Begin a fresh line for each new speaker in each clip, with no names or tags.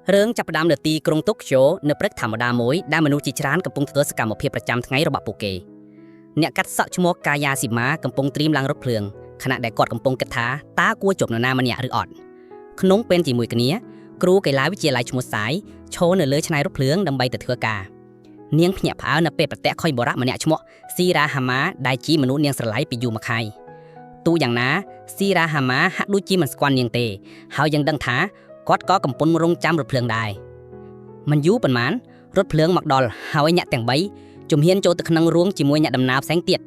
រឿងចាប់ផ្ដើមនៅទីក្រុងតូក្យូនៅព្រឹកធម្មតាមួយដែលមនុស្សជាច្រើនកំពុងធ្វើសកម្មភាពប្រចាំថ្ងៃរបស់ពួកគេអ្នកកាត់សក់ឈ្មោះកាយាស៊ីម៉ាកំពុងត្រៀមឡើងរថភ្លើងខណៈដែលគាត់កំពុងគិតថាតើគួរជួបនរណាម្នាក់ឬអត់ក្នុងពេលជាមួយគ្នាគ្រូកីឡាវិទ្យាល័យឈ្មោះសាយឈរនៅលើឆ្នៃរថភ្លើងដើម្បីទៅធ្វើការនាងភ្ញាក់ផ្អើលនៅពេលប្រទះខុយបុរៈម្នាក់ឈ្មោះស៊ីរ៉ាហាម៉ាដែលជាមនុស្សនាងស្រឡាយពីយូរមកហើយទូយ៉ាងណាស៊ីរ៉ាហាម៉ាហាក់ដូចជាមិនស្គាល់នាងទេហើយយើងដឹងថាគាត់ក៏កំពុងរងចាំរថភ្លើងដែរមិនយូរប៉ុន្មានរថភ្លើងមកដល់ហើយអ្នកទាំង3ជំហានចូលទៅក្នុងរួងជាមួយអ្នកដំណើរផ្សេងទៀត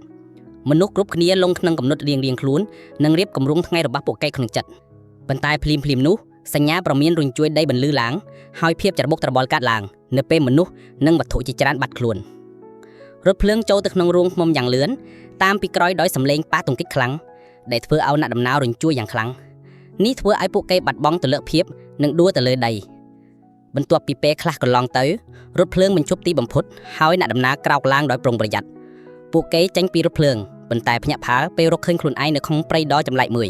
មនុស្សគ្រប់គ្នាលងក្នុងកំណត់រៀងៗខ្លួននិងរៀបគម្រោងថ្ងៃរបស់ពួកគេក្នុងចិត្តប៉ុន្តែភ្លាមភ្លាមនោះសញ្ញាប្រមានរុញជួយដីបន្លឺឡើងហើយភាពច្របូកច្របល់កាត់ឡើងនៅពេលមនុស្សនិងវត្ថុជាច្រើនបាត់ខ្លួនរថភ្លើងចូលទៅក្នុងរូងភ្នំយ៉ាងលឿនតាមពីក្រោយដោយសម្លេងប៉ះទង្គិចខ្លាំងដែលធ្វើឲ្យអ្នកដំណើររញ្ជួយយ៉ាងខ្លាំងនេះធ្វើឲ្យពួកគេបាត់បង់ទលភាពនិងដួលទៅលើដីបន្ទាប់ពីពេលខ្លះកន្លងទៅរថភ្លើងបញ្ឈប់ទីបំផុតហើយអ្នកដំណើរក្រោកឡើងដោយប្រុងប្រយ័ត្នពួកគេចេញពីរថភ្លើងប៉ុន្តែភ្ញាក់ផ្អើលពេលរកឃើញខ្លួនឯងនៅក្នុងព្រៃដ៏ចម្លែកមួយ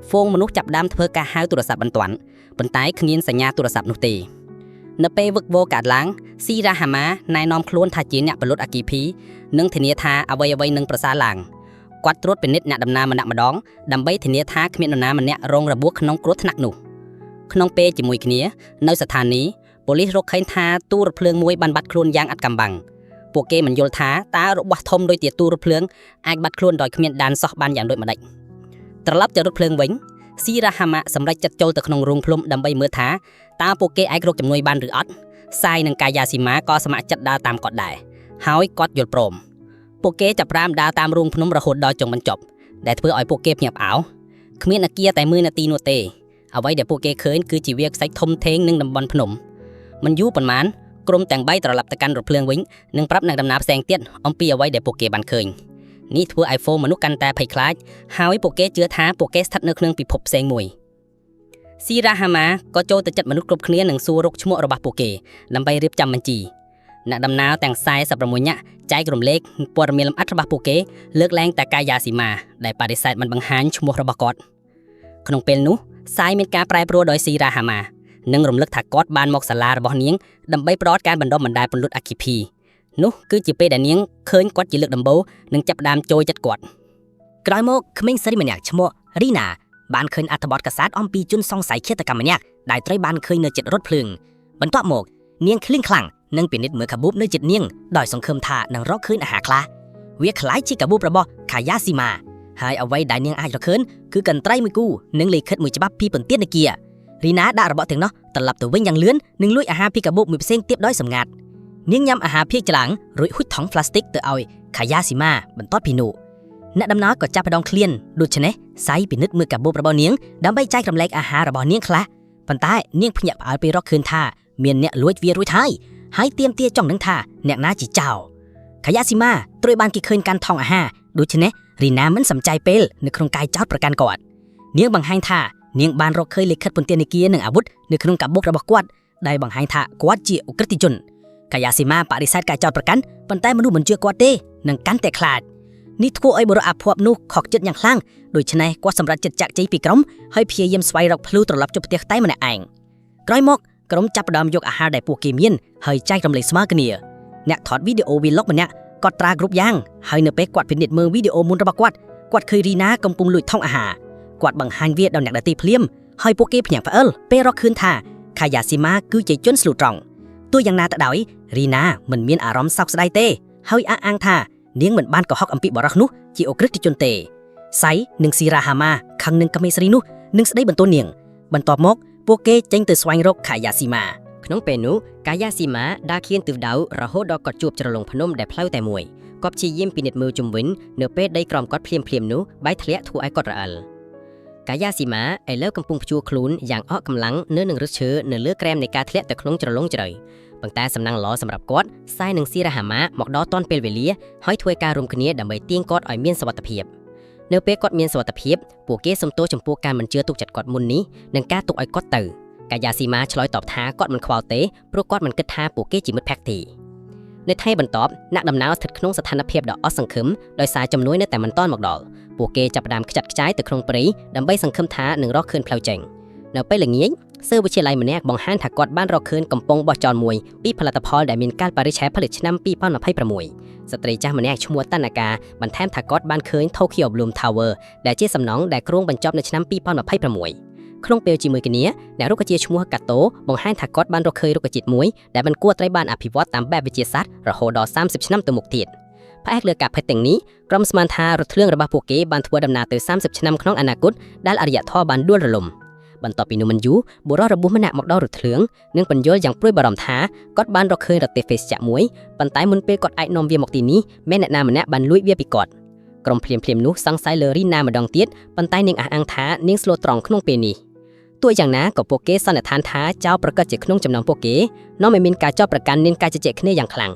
ហ្វូងមនុស្សចាប់ផ្ដើមធ្វើការហៅទូរស័ព្ទបន្ទាន់ប៉ុន្តែគ្មានសញ្ញាទូរស័ព្ទនោះទេនៅពេលវឹកវរកាត់ឡើងស៊ីរ៉ាហាម៉ាណែនាំខ្លួនថាជាអ្នកផលិតអគីភីនិងធានាថាអ្វីៗនឹងប្រសើរឡើងគាត់ត្រួតពិនិត្យអ្នកដំណើរម្នាក់ម្ដងដើម្បីធានាថាគ្មាននរណាម្នាក់រងរបួសក្នុងគ្រោះថ្នាក់នោះក្នុងពេលជាមួយគ្នានៅស្ថានីយ៍ប៉ូលីសរកឃើញថាទូរថភ្លើងមួយបានបាត់ខ្លួនយ៉ាងអាថ៌កំបាំងពួកគេមិនយល់ថាតើរបស់ធំដូចជាទូរថភ្លើងអាចបាត់ខ្លួនដោយគ្មានដានសោះបានយ៉ាងដូចម្តេចត្រឡប់ទៅរថភ្លើងវិញស៊ីរ៉ាហាម៉ាសម្រេចចិត្តចូលទៅក្នុងរូងភ្នំដើម្បីមើលថាតើពួកគេអាចរកជំនួយបានឬអត់សាយនិងកាយាស៊ីម៉ាក៏ស្ម័គ្រចិត្តដើរតាមគាត់ដែរហើយគាត់យល់ព្រមពួកគេចាប់ផ្ដើមដើរតាមរូងភ្នំរហូតដល់ចុងបញ្ចប់ដែលធ្វើឲ្យពួកគេភ្ញាក់ផ្អើលគ្មានអាគារតែមួយនាទីនោះទេអ្វីដែលពួកគេឃើញគឺជាវាលខ្សាច់ធំធេងនិងតំបន់ភ្នំមិនយូរប៉ុន្មានក្រុមទាំង3ត្រឡប់ទៅកាន់រថភ្លើងវិញនិងប្រាប់អ្នកដំណើរផ្សេងទៀតអំពីអ្វីដែលពួកគេបានឃើញនេះធ្វើឲ្យហ្វូមនុស្សកាន់តែភ័យខ្លាចហើយពួកគេជឿថាពួកគេស្ថិតនៅក្នុងពិភពផ្សេងមួយស៊ីរ៉ាហាម៉ាក៏ចូលទៅចិត្តមនុស្សគ្រប់គ្នានិងសួររកឈ្មោះរបស់ពួកគេដើម្បីរៀបចំបញ្ជីអ្នកដំណើរទាំង46នាក់ចែករំលែកព័ត៌មានលម្អិតរបស់ពួកគេលើកលែងតែកាយាស៊ីម៉ាដែលបដិសេធមិនបង្ហាញឈ្មោះរបស់គាត់ក្នុងពេលនោះសាយមានការប្រែប្រួលដោយស៊ីរ៉ាហាម៉ានិងរំលឹកថាគាត់បានមកសាលារបស់នាងដើម្បីផ្ដល់ការបណ្ដុះបណ្ដាលពន្លត់អគ្គិភីនោះគឺជាពេលដែលនាងឃើញគាត់ជាលើកដំបូងនិងចាប់ផ្ដើមចូលចិត្តគាត់
ក្រោយមកក្មេងស្រីម្នាក់ឈ្មោះរីណាបានឃើញអត្ថបទកាសែតអំពីជនសង្ស័យឃាតកម្មម្នាក់ដែលត្រូវបានឃើញនៅជិតរថភ្លើងបន្ទាប់មកនាងឃ្លៀងខ្លាំងនិងពិនិត្យមើលកាបូបនៅជិតនាងដោយសង្ឃឹមថានឹងរកឃើញអាហារខ្លះវាក្លាយជាកាបូបរបស់ខាយ៉ាស៊ីម៉ាហើយអ្វីដែលនាងអាចរកឃើញគឺកន្ត្រៃមួយគូនិងលិខិតមួយច្បាប់ពីពន្ទានគារីណាដាក់របស់ទាំងនោះត្រឡប់ទៅវិញយ៉ាងលឿននិងលួចអាហារពីកាបូបមួយផ្សេងទៀតដោយសម្ងាត់នាងញ៉ាំអាហារភាគច្រើនរួចហុចថង់ផ្លាស្ទិកទៅឲ្យខាយ៉ាស៊ីម៉ាបន្ទាប់ពីនោះ អ្នកដំណើរក៏ចាប់ផ្ដើមឃ្លានដូច្នេះសៃពិនិត្យមើលកាបូបរបស់នាងដើម្បីចែករំលែកអាហាររបស់នាងខ្លះប៉ុន្តែនាងភ្ញាក់ផ្អើលពេលរកឃើញថាមានអ្នកលួចវារួចហើយហើយទាមទារចង់ដឹងថាអ្នកណាជាចៅខាយ៉ាស៊ីម៉ាត្រូវបានគេឃើញកាន់ថង់អាហារដូច្នេះរីណាមិនសំចៃពេលនៅក្នុងកាយចោតប្រកាន់គាត់នាងបង្ហាញថានាងបានរកឃើញលិខិតពន្ធនាគារនិងអាវុធនៅក្នុងកាបូបរបស់គាត់ដែលបង្ហាញថាគាត់ជាឧក្រិដ្ឋជនកាយ៉ាស៊ីម៉ាបដិសេធការចោទប្រកាន់ប៉ុន្តែមនុស្សមិនជឿគាត់ទេនិងកាន់តែខ្លាច នេះធ្វើឲ្យបុរសអភ័ព្វនោះខកចិត្តយ៉ាងខ្លាំងដូច្នេះគាត់សម្រេចចិត្តចាក់ចែងពីក្រុមហើយព្យាយាមស្វែងរកភ្លឺត្រឡប់ចូលផ្ទះតែម្នាក់ឯងក្រោយមកក្រុមចាប់ផ្ដើមយកអាហារដែលពួកគេមានហើយចែករំលែកស្មើគ្នាអ្នកថតវីដេអូ vlog ម្នាក់គាត់ត្រាគ្រប់យ៉ាងហើយនៅពេលគាត់ពិនិត្យមើលវីដេអូមុនរបស់គាត់គាត់ឃើញរីណាកំពុងលួចថង់អាហារគាត់បង្ហាញវាដល់អ្នកដទៃភ្លាមហើយពួកគេភ្ញាក់ផ្អើលពេលរកឃើញថាខាយ៉ាស៊ីម៉ាគឺជាជនស្លូតត្រង់ទោះយ៉ាងណាក៏ដោយរីណាមិនមានអារម្មណ៍សោកស្ដាយទេហើយអះអាងថា នាងមិនបានកុហកអំពីបរិះនោះជាអូក្រិដ្ឋជនទេសៃនិងស៊ីរ៉ាហាម៉ាខឹងនឹងក្មេងស្រីនោះនិងស្ដីបន្ទោនាងបន្ទាប់មកពួកគេចេញទៅស្វែងរកខាយ៉ាស៊ីម៉ា
ក្នុងពេលនោះកាយាស៊ីម៉ាដើរខៀនទិសដៅរហូតដល់គាត់ជួបជ្រលងភ្នំដែលផ្លូវតែមួយគាត់ព្យាយាមពិនិត្យមើលជុំវិញនៅពេលដីក្រោមគាត់ភ្លាមៗនោះបែកធ្លាក់ធ្វើឲ្យគាត់រអិលកាយាស៊ីម៉ាឥឡូវកំពុងព្យួរខ្លួនយ៉ាងអស់កម្លាំងនៅនឹងឫសឈើនៅលើក្រែមនៃការធ្លាក់ទៅក្នុងជ្រលងជ្រៅប៉ុន្តែសំណាងល្អសម្រាប់គាត់សែនិងស៊ីរ៉ាហាម៉ាមកដល់ទាន់ពេលវេលាហើយធ្វើការរួមគ្នាដើម្បីទាញគាត់ឲ្យមានសុវត្ថិភាពនៅពេលគាត់មានសុវត្ថិភាពពួកគេសុំទោសចំពោះការមិនជឿទុកចិត្តគាត់មុននេះនិងការទុកឲ្យគាត់ទៅ កាយាស៊ីម៉ាឆ្លើយតបថាគាត់មិនខ្វល់ទេព្រោះគាត់មិនគិតថាពួកគេជាមិត្តភក្តិទេនៅថ្ងៃបន្ទាប់អ្នកដំណើរស្ថិតក្នុងស្ថានភាពដ៏អស់សង្ឃឹមដោយសារជំនួយនៅតែមិនទាន់មកដល់ពួកគេចាប់ផ្ដើមខ្ចាត់ខ្ចាយទៅក្នុងព្រៃដើម្បីសង្ឃឹមថានឹងរកឃើញផ្លូវចេញនៅពេលល្ងាច សិស្សវិទ្យាល័យម្នាក់បង្ហាញថាគាត់បានរកឃើញកំប៉ុងបោះចោលមួយពីផលិតផលដែលមានកាលបរិច្ឆេទផលិតឆ្នាំ2026ស្ត្រីចាស់ម្នាក់ឈ្មោះតាណាកាបន្ថែមថាគាត់បានឃើញ Tokyo Bloom Tower ដែលជាសំណង់ដែលគ្រោងបញ្ចប់នៅឆ្នាំ2026ក្នុងពេលជាមួយគ្នាអ្នករុក្ខជាតិឈ្មោះកាតូបង្ហាញថាគាត់បានរកឃើញរុក្ខជាតិមួយដែលមិនគួរត្រូវបានអភិវឌ្ឍតាមបែបវិទ្យាសាស្ត្ររហូតដល់30ឆ្នាំទៅមុខទៀតផ្អែកលើការពិតទាំងនេះក្រុមស្មានថារថភ្លើងរបស់ពួកគេបានធ្វើដំណើរទៅ30ឆ្នាំក្នុងអនាគតដែលអរិយធម៌បានដួលរលំបន្ទាប់ពីនោះមិនយូរបុរសរបួសម្នាក់មកដល់រថភ្លើងនិងពន្យល់យ៉ាងព្រួយបារម្ភថាគាត់បានរកឃើញរទេះភេសជ្ជៈមួយប៉ុន្តែមុនពេលគាត់អាចនាំវាមកទីនេះមានអ្នកណាម្នាក់បានលួចវាពីគាត់ក្រុមភ្លាមៗនោះសង្ស័យលើរីណាម្ដងទៀតប៉ុន្តែនាងអះអាងថានាងស្លូតត្រង់ក្នុងពេលនេះទោះយ៉ាងណាក៏ពួកគេសន្និដ្ឋានថាចៅប្រកាសជាក្នុងចំណោមពួកគេនាំឲ្យមានការចោទប្រកាន់នាងការជជែកគ្នាយ៉ាងខ្លាំង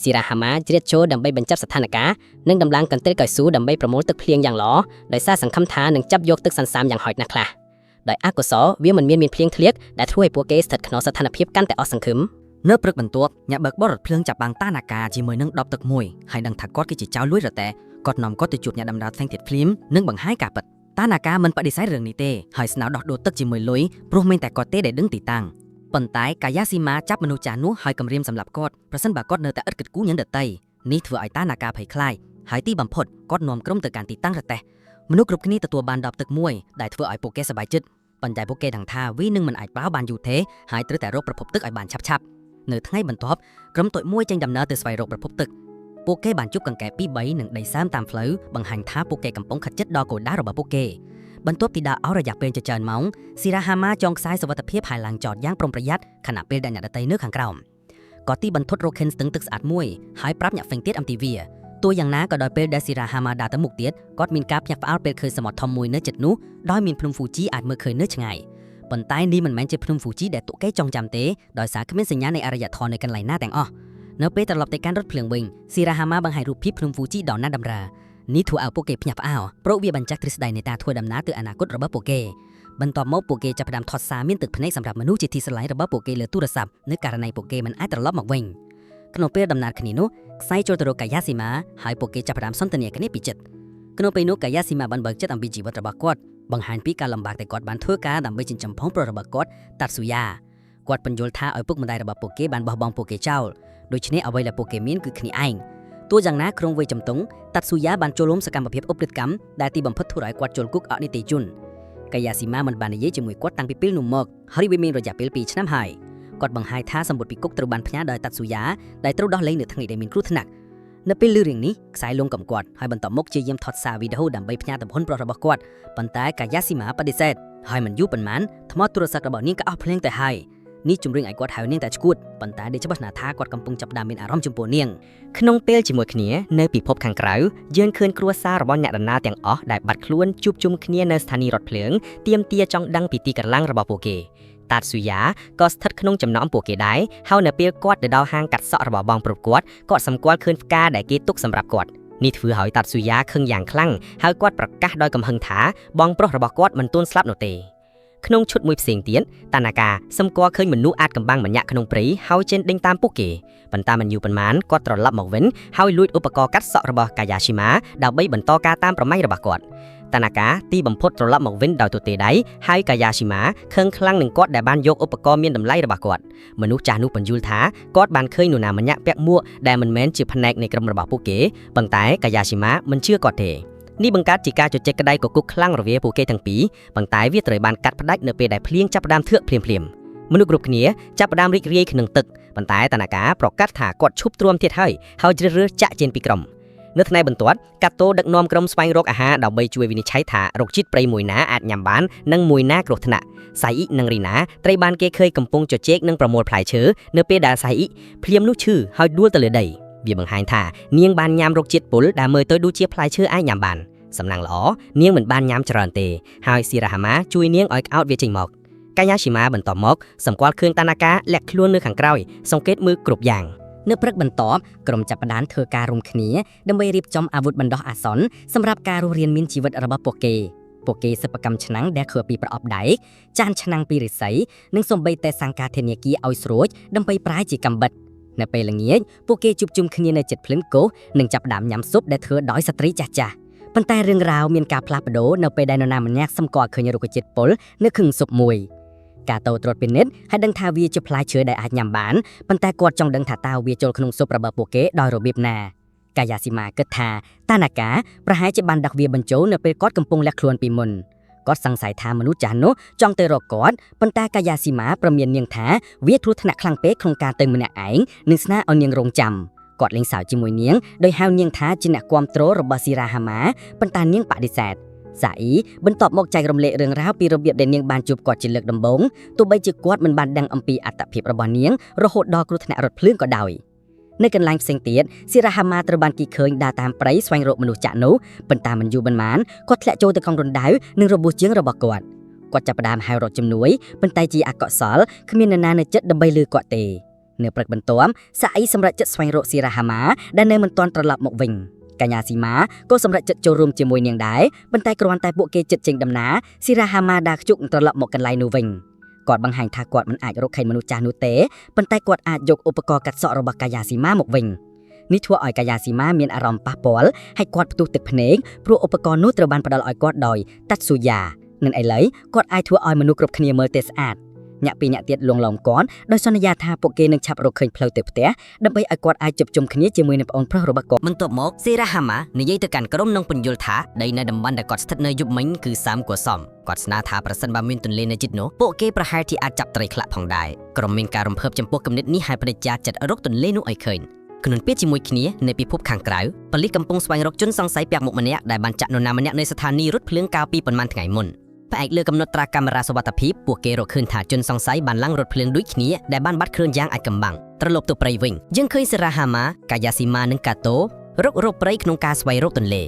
ស៊ីរ៉ាហាម៉ាជ្រៀតចូលដើម្បីបញ្ចប់ស្ថានភាពនិងដំឡើងកន្ទេលកៅស៊ូដើម្បីប្រមូលទឹកភ្លៀងយ៉ាងល្អដោយសារសង្ឃឹមថានឹងចាប់យកទឹកសន្សាមយ៉ាងហោចណាស់ខ្លះដោយអកុសលវាមិនមានមានភ្លៀងធ្លៀកដែលធ្វើឲ្យពួកគេស្ថិតក្នុងស្ថានភាពកាន់តែអស់សង្ឃឹម
នៅព្រឹកបន្ទាប់អ្នកបើកបររថភ្លើងចាប់បាំងតាណាកាជាមួយនឹងដបទឹកមួយហើយដឹងថាគាត់គឺជាចៅលួចរទេះគាត់នាំគាត់ទៅជួបអ្នកដំណើរផ្សេងទៀតភ្លាមនិងបង្ហាញការពិតតាណាកាមិនបដិសេធរឿងនេះទេហើយស្នើដោះដូរទឹកជាមួយលុយព្រោះមានតែគាត់ទេដែលដឹងទីតាំងប៉ុន្តែកាយ៉ាស៊ីម៉ាចាប់មនុស្សចាស់នោះហើយគំរាមសម្លាប់គាត់ប្រសិនបើគាត់នៅតែឥតគិតគូរញ៉ាំដតីនេះធ្វើឲ្យតាណាកាភ័យខ្លាចហើយទីបំផុតគាត់នាំក្រុមទៅកាន់ទីតាំងរទេះមនុស្សគ្រប់គ្នាទទួលបានដបទឹកមួយដែលធ្វើឲ្យពួកគេសប្បាយចិត្តប៉ុន្តែពួកគេដឹងថាវានឹងមិនអាចប្រើបានយូរទេហើយត្រូវតែរកប្រភពទឹកឲ្យបានឆាប់ៗ នៅថ្ងៃបន្ទាប់ក្រុមតូចមួយចេញដំណើរទៅស្វែងរកប្រភពទឹកពួកគេបានជួបកង្កែបពីរបីនិងដីសើមតាមផ្លូវបង្ហាញថាពួកគេកំពុងខិតជិតដល់គោលដៅរបស់ពួកគេបន្ទាប់ពីដើរអស់រយៈពេលជាច្រើនម៉ោងស៊ីរ៉ាហាម៉ាចងខ្សែសុវត្ថិភាពហើយឡើងចតយ៉ាងប្រុងប្រយ័ត្នខណៈពេលដែលអ្នកដទៃនៅខាងក្រោមក៏ទីបន្ថុតរកឃើញស្ទឹងទឹកស្អាតមួយហើយប្រាប់អ្នកហ្វេងទៀតអំពីវាទោះយ៉ាងណាក៏ដោយពេលដែលស៊ីរ៉ាហាម៉ាដើរទៅមុខទៀតគាត់មានការភ្ញាក់ផ្អើលពេលឃើញសមុទ្រធំមួយនៅជិតនោះដោយមានភ្នំហ្វូជីអាចមើលឃើញនៅឆ្ងាយប៉ុន្តែនេះមិនមែនជាភ្នំហ្វូជីដែលពួកគេចងចាំទេដោយសារគ្មានសញ្ញានៃអរិយធម៌នៅកន្លែងណាទាំងអស់នៅពេលត្រឡប់ទៅកាន់រថភ្លើងវិញស៊ីរ៉ាហាម៉ាបង្ហាញរូបភាពភ្នំហ្វូជីដល់ណាតម្រានេះធ្វើឲ្យពួកគេភ្ញាក់ផ្អើលព្រោះវាបញ្ជាក់ទ្រឹស្ដីនៃការធ្វើដំណើរទៅអនាគតរបស់ពួកគេបន្ទាប់មកពួកគេចាប់ផ្ដើមថតសារមានទឹកភ្នែកសម្រាប់មនុស្សជាទីស្រឡាញ់របស់ពួកគេលើទូរស័ព្ទនៅករណីពួកគេមិនអាចត្រឡប់មកវិញក្នុងពេលដំណើរគ្នានោះខ្សែចូលទៅរកកាយ៉ាស៊ីម៉ាហើយពួកគេចាប់ផ្ដើមសន្ទនាគ្នាពីចិត្តក្នុងពេលនោះកាយ៉ាស៊ីម៉ាបានបើកចិត្តអំពីជីវិតរបស់គាត់បង្ហាញពីការលំបាកដែលគាត់បានធ្វើការដើម្បីចិញ្ចឹមផងប្រុសរបស់គាត់តាត់ស៊ូយ៉ាគាត់បញ្យល់ថាឪពុកម្ដាយរបស់ពួកគេបានបោះបង់ពួកគេចោលដូច្នេះអ្វីដែលពួកគេមានគឺគ្នាឯងទោះយ៉ាងណាក្នុងវ័យជំទង់តាត់ស៊ូយ៉ាបានចូលរួមសកម្មភាពឧក្រិដ្ឋកម្មដែលទីបំផុតធ្វើឲ្យគាត់ចូលគុកអនីតិជនកាយ៉ាស៊ីម៉ាមិនបាននិយាយជាមួយគាត់តាំងពីពេលនោះមកហើយវាមានរយៈពេល2ឆ្នាំហើយគាត់បង្ហាញថាសម្បត្តិពីគុកត្រូវបានផ្ញើដោយតាត់ស៊ូយ៉ាដែលត្រូវដោះលែងនៅថ្ងៃដែលមានគ្រោះថ្នាក់នៅពេលលឺរឿងនេះខ្សែលងកំគាត់ហើយបន្តមកព្យាយាមថតសារវីដេអូដើម្បីផ្ញើទំហំប្រុសរបស់គាត់ប៉ុន្តែកាយ៉ាស៊ីម៉ាបដិសេធហើយមិនយូរប៉ុន្មានថ្មទូរស័ព្ទរបស់នាងក៏អស់ភ្លៀងទៅហើយនេះជំរុញឲ្យគាត់ហៅនាងតែឈួតប៉ុន្តែដូចច្បាស់ណាស់ថាគាត់កំពុងចាប់ផ្ដើមមានអារម្មណ៍ចំពោះនាង
ក្នុងពេលជាមួយគ្នានៅពិភពខាងក្រៅយើងឃើញគ្រួសាររបស់អ្នកដំណើរទាំងអស់ដែលបាត់ខ្លួនជួបជុំគ្នានៅស្ថានីយ៍រថភ្លើងទាមទារចង់ដឹងពីទីកន្លែងរបស់ពួកគេតាតស៊ូយ៉ាក៏ស្ថិតក្នុងចំណោមពួកគេដែរហើយនៅពេលគាត់ទៅដល់ហាងកាត់សក់របស់បងប្រុសគាត់គាត់សម្គាល់ឃើញផ្កាដែលគេទុកសម្រាប់គាត់នេះធ្វើឲ្យតាតស៊ូយ៉ាខឹងយ៉ាងខ្លាំងហើយគាត់ប្រកាសដោយកំហឹងថាបងប្រុសរបស់គាត់មិនទន់ស្លាប់នោះទេក្នុងឈុតមួយផ្សេងទៀតតាណាកាសម្គាល់ឃើញមនុស្សអាចកំបាំងម្នាក់ក្នុងព្រៃហើយចេញដេញតាមពួកគេប៉ុន្តែមិនយូរប៉ុន្មានគាត់ត្រឡប់មកវិញហើយលួចឧបករណ៍កាត់សក់របស់កាយ៉ាស៊ីម៉ាដើម្បីបន្តការតាមប្រមាញ់របស់គាត់តាណាកាទីបំផុតត្រឡប់មកវិញដោយទទេដៃហើយកាយ៉ាស៊ីម៉ាខឹងខ្លាំងនឹងគាត់ដែលបានយកឧបករណ៍មានតម្លៃរបស់គាត់មនុស្សចាស់នោះបញ្យល់ថាគាត់បានឃើញនរណាម្នាក់ពាក់មួកដែលមិនមែនជាផ្នែកនៃក្រុមរបស់ពួកគេប៉ុន្តែកាយ៉ាស៊ីម៉ាមិនជឿគាត់ទេនេះបង្កើតជាការជជែកក្តៅគគុកខ្លាំងរវាងពួកគេទាំងពីរប៉ុន្តែវាត្រូវបានកាត់ផ្តាច់នៅពេលដែលភ្លៀងចាប់ផ្ដើមធឿកភ្លាមៗមនុស្សគ្រប់គ្នាចាប់ផ្ដើមរីករាយក្នុងទឹកប៉ុន្តែតាណាកាប្រកាសថាគាត់ឈប់ទ្រាំទៀតហើយហើយជ្រើសរើសចាក់ចេញពីក្រុមនៅថ្ងៃបន្ទាប់កាតូដឹកនាំក្រុមស្វែងរកអាហារដើម្បីជួយវិនិច្ឆ័យថារកជាតិព្រៃមួយណាអាចញ៉ាំបាននិងមួយណាគ្រោះថ្នាក់សៃអ៊ីនិងរីណាត្រូវបានគេឃើញកំពុងជជែកនិងប្រមូលផ្លែឈើនៅពេលដែលសៃអ៊ីភ្លាមនោះឈឺហើយដួលទៅលើដីវាបង្ហាញថានាងបានញ៉ាំរសជាតិពុលដែលមើលទៅដូចជាផ្លែឈើអាចញ៉ាំបានសំណាងល្អនាងមិនបានញ៉ាំច្រើនទេហើយស៊ីរ៉ាហាម៉ាជួយនាងឲ្យក្អោតវាចេញមកកាយ៉ាស៊ីម៉ាបន្តមកសម្គាល់ឃើញតាណាកាលាក់ខ្លួននៅខាងក្រោយសង្កេតមើលគ្រប់យ៉ាង
នៅព្រឹកបន្ទាប់ក្រុមចាប់ផ្ដើមធ្វើការរួមគ្នាដើម្បីរៀបចំអាវុធបណ្ដោះអាសន្នសម្រាប់ការរស់រានមានជីវិតរបស់ពួកគេពួកគេសិប្បកម្មឆ្នាំងដែលធ្វើពីប្រអប់ដែកចានឆ្នាំងពីឫស្សីនិងសូម្បីតែសង្ការធនាគារឲ្យស្រួចដើម្បីប្រើជាកាំបិតនៅពេលល្ងាចពួកគេជួបជុំគ្នានៅជិតភ្លើងកោសនិងចាប់ផ្ដើមញ៉ាំស៊ុបដែលធ្វើដោយស្ត្រីចាស់ៗប៉ុន្តែរឿងរ៉ាវមានការផ្លាស់ប្ដូរនៅពេលដែលនរណាម្នាក់សម្គាល់ឃើញរុក្ខជាតិពុលនៅក្នុងស៊ុបមួយ
កាតូត្រួតពិនិត្យហើយដឹងថាវាជាផ្លែឈើដែលអាចញ៉ាំបានប៉ុន្តែគាត់ចង់ដឹងថាតើវាចូលក្នុងស៊ុបរបស់ពួកគេដោយរបៀបណាកាយ៉ាស៊ីម៉ាគិតថាតាណាកាប្រហែលជាបានដឹកវាបញ្ចូលនៅពេលគាត់កំពុងលាក់ខ្លួនពីមុនគាត់សង្ស័យថាមនុស្សចាស់នោះចង់ទៅរកគាត់ប៉ុន្តែកាយ៉ាស៊ីម៉ាប្រមាននាងថាវាគ្រោះថ្នាក់ខ្លាំងពេកក្នុងការទៅម្នាក់ឯងនិងស្នើឲ្យនាងរងចាំគាត់លេងសើចជាមួយនាងដោយហៅនាងថាជាអ្នកគាំទ្ររបស់ស៊ីរ៉ាហាម៉ាប៉ុន្តែនាងបដិសេធសាអ៊ីបន្ទាប់មកចែករំលែករឿងរ៉ាវពីរបៀបដែលនាងបានជួបគាត់ជាលើកដំបូងទោះបីជាគាត់មិនបានដឹងអំពីអត្តភាពរបស់នាងរហូតដល់គ្រោះថ្នាក់រថភ្លើងក៏ដោយនៅកន្លែងផ្សេងទៀតស៊ីរ៉ាហាម៉ាត្រូវបានគេឃើញដើរតាមព្រៃស្វែងរកមនុស្សចាក់នោះប៉ុន្តែមិនយូរប៉ុន្មានគាត់ធ្លាក់ចូលទៅក្នុងរណ្ដៅនិងរបួសជើងរបស់គាត់គាត់ចាប់ផ្ដើមហៅរកជំនួយប៉ុន្តែជាអកុសលគ្មាននរណានៅចិត្តដើម្បីលឺគាត់ទេនៅព្រឹកបន្ទាប់សាអ៊ីសម្រេចចិត្តស្វែងរកស៊ីរ៉ាហាម៉ាដែលនៅមិនទាន់ត្រឡប់មកវិញកញ្ញាស៊ីម៉ាក៏សម្រេចចិត្តចូលរួមជាមួយនាងដែរប៉ុន្តែគ្រាន់តែពួកគេចិត្តចេញដំណើរស៊ីរ៉ាហាម៉ាដើរខ្ជុកត្រឡប់មកកន្លែងនោះវិញគាត់បង្ហាញថាគាត់មិនអាចរកឃើញមនុស្សចាស់នោះទេប៉ុន្តែគាត់អាចយកឧបករណ៍កាត់សក់របស់កាយ៉ាស៊ីម៉ាមកវិញនេះធ្វើឲ្យកាយ៉ាស៊ីម៉ាមានអារម្មណ៍ប៉ះពាល់ហើយគាត់ផ្ទុះទឹកភ្នែកព្រោះឧបករណ៍នោះត្រូវបានផ្ដល់ឲ្យគាត់ដោយតាត់ស៊ូយ៉ានិងឥឡូវគាត់អាចធ្វើឲ្យមនុស្សគ្រប់គ្នាមើលទៅស្អាតអ្នកពីរអ្នកទៀតលួងលោមគាត់ដោយសន្យាថាពួកគេនឹងឆាប់រកឃើញផ្លូវទៅផ្ទះដើម្បីឲ្យគាត់អាចជួបជុំគ្នាជាមួយនឹងប្អូនប្រុសរបស់គាត់
បន្ទាប់មកសេរ៉ាហាម៉ានិយាយទៅកាន់ក្រុមនិងពន្យល់ថាដីនៅតំបន់ដែលគាត់ស្ថិតនៅយប់មិញគឺសាមគួរសមគាត់ស្នើថាប្រសិនបើមានទន្លេនៅជិតនោះពួកគេប្រហែលជាអាចចាប់ត្រីខ្លះផងដែរក្រុមមានការរំភើបចំពោះគំនិតនេះហើយបដិញ្ញាចិត្តរកទន្លេនោះឲ្យឃើញក្នុងពេលជាមួយគ្នានៅពិភពខាងក្រៅប៉ូលីសកំពុងស្វែងរកជនសង្ស័យពាក់មុខម្នាក់ដែលបានចាក់នរណាម្នាក់នៅស្ថានីយ៍រថភ្លើងកាលពីប៉ុន្មានថ្ងៃមុនផ្អែកលើកំណត់ត្រាកាមេរ៉ាសុវត្ថិភាពពួកគេរកឃើញថាជនសង្ស័យបានឡើងរថភ្លើងដូចគ្នាដែលបានបាត់ខ្លួនយ៉ាងអាចកំបាំងត្រឡប់ទៅព្រៃវិញយើងឃើញសេរ៉ាហាម៉ាកាយ៉ាស៊ីម៉ានិងកាតូរុករកព្រៃក្នុងការស្វែងរកទន្លេ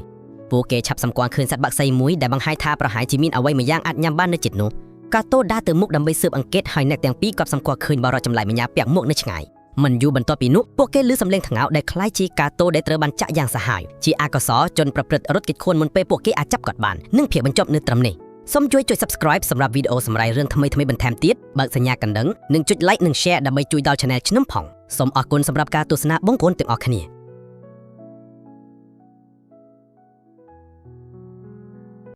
ពួកគេឆាប់សម្គាល់ឃើញសត្វបក្សីមួយដែលបង្ហាញថាប្រហែលជាមានអ្វីមួយយ៉ាងអាចញ៉ាំបាននៅជិតនោះកាតូដើរទៅមុខដើម្បីស៊ើបអង្កេតហើយអ្នកទាំងពីរក៏សម្គាល់ឃើញបរិបទចម្លែកម្ញាពាក់មួកនៅឆ្ងាយមិនយូរបន្ទាប់ពីនោះពួកគេឮសំឡេងថ្ងោដែលคล้ายជាកាតូដែលត្រូវបានចាក់យ៉ាងសាហាវជាអកុសលជនប្រព្រឹត្តរត់គេចខ្លួនមុនពេលពួកគេអាចចាប់គាត់បាននិងភាពបញ្ចប់នៅត្រឹមនេះសូមជួយចុច Subscribe សម្រាប់វីដេអូសម្រាយរឿងថ្មីៗបន្ថែមទៀតបើកសញ្ញាកណ្ដឹងនិងចុច Like និង Share ដើម្បីជួយដល់ Channel ខ្ញុំផងសូមអរគុណសម្រាប់ការទស្សនាបងប្អូនទាំងអស់គ្នា។